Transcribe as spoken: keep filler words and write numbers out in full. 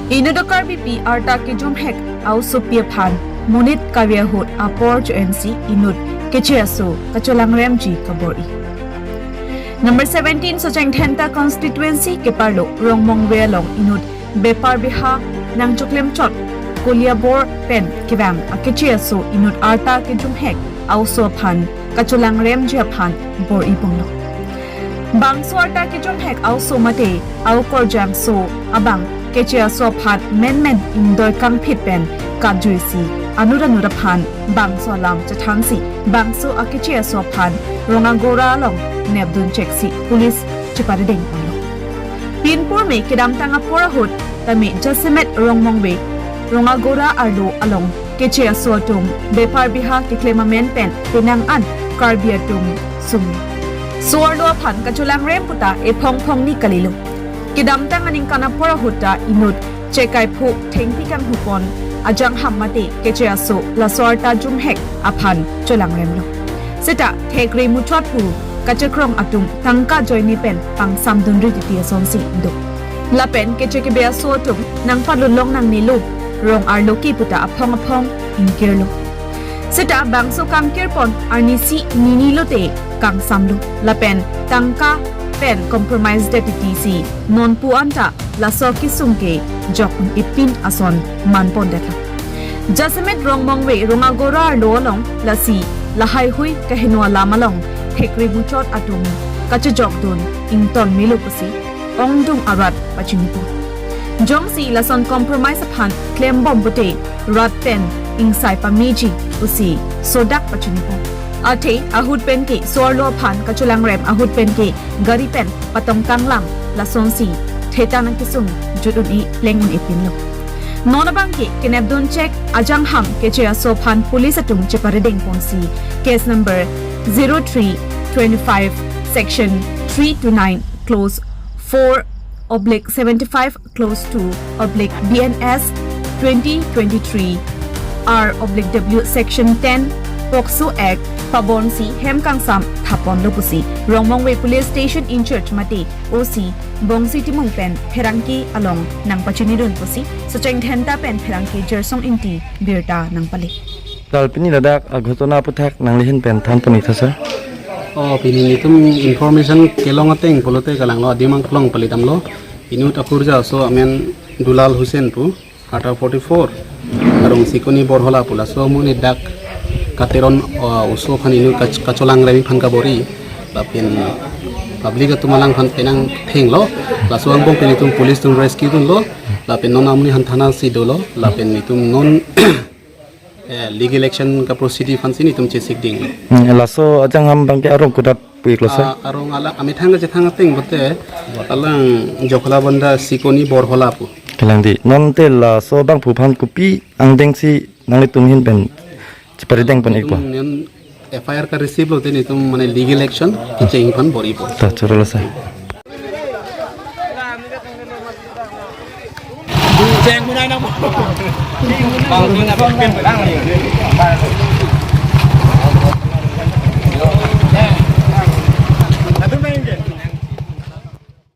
Inut a-Karbipi arta kejumhek a-osopi aphan monit kave ahut apor cho-ensi inut keche aso kacholangremji kabor-i. Number seventeen, Socheng Dhenta constituency keparlo Rongmongve along inut bepar beha nangchoklem chot Koliabor pen kevang akeche aso inut arta kejumhek a-oso aphan kacholangremji aphan bor-i ponglo. Bangso arta kejumhek a-oso mate a-okorjangso abang keche aso aphan menmen ingdoi kangphit pen katjuisi anut anut aphan bangso alam chethansi bangso akeche aso aphan Rongagora along nepdun cheksi police cheparedeng ponglo. Pinpur me kedamtang apor ahut tame jasemet Rongmongve Rongagora arlo along keche aso atum bepar beha keklem amen pen penang an Karbi atum sung. So arlo aphan kacholangrem puta ephong phongni kalilo. Kedamtang aningkan apor ahut ta inut Chekaiphu Thengpi Kanghupon ajangham mate keche aso laso arta jumhek aphan cholangremlo. Seta thekre muchot pu kachekrong atum tangka ajoine pen pangsamdunri titi asonsi do. Lapen keche kebe aso atum nangpalunlong nangnelo, rong arlo ke puta aphong aphong ingkirlo. Seta bangso kangkirpon arnisi nini lote kangsamlo. Lapen tangka pen compromise det titisi nonpu anta laso kesung ke jok un-e pin ason manpondetlo. Jasemet Rongmongve Rongagora arlo along lasi lahaihui kaheno alam along thekre muchot atum kachejokdun ingtonmelo pusi ongdung arat pachinipo. Jongsi lason compromise aphan klembom pute rat pen ingsai pameji pusi sodak pachinipo. Athe ahut pen ke so arlo aphan kacholangrem ahut pen ke gari pen patong kanglam lasonsi theta nangkesung jut un-e pleng un-e pinlo. Non abang ke kenepdun chek ajangham keche aso aphan police atum cheparedeng ponsi case number zero three twenty-five section three two nine clause four oblique seventy-five clause two oblique B N S twenty twenty-three R oblique W section ten POCSO Act pabonsi hem kangsam thaponlo pusi Rongmongve Police Station in charge mate O C Bongsi Timung pen pherangke along nangpachinidun pusi Socheng Dhenta pen pherangke Jersong Ingti birta nangpale. Kal pini ladak aghotona aputhak nanglihin pen than puni tha sir. Oh, pini netum information kelong ateng pulote kalanglo adim angklong palitamlo. Inut akurja aso amen Dulal Hussain pu, arta forty-four. Arong Sikoni Borhola pu laso amonit dak kateron, uh, oso aphan inut kach-, kacholangrem aphan kabor-i. Lapen public atum alangphan penang thenglo. Laso angbong pen itum police atum rescue dunlo. Lapen non amonit aphan thana si dolo. Lapen itum non eh, legal action kaproceed aphansi netum chesikding. Hmm, laso ajangham abang ke arong kodak pu-iklo sir? Ah, arong ala amethang kachethang ateng pulote alang Jokhalabanda Sikoni Borhola pu. Kalang di. Non te laso abangphu aphan kopi angdengsi nanglitum ahin pen cheparedeng pon-ikpo? Netum non F I R ka-receive lote netum mane legal action kecheng aphan bor-ipo. Ta chorolo sir.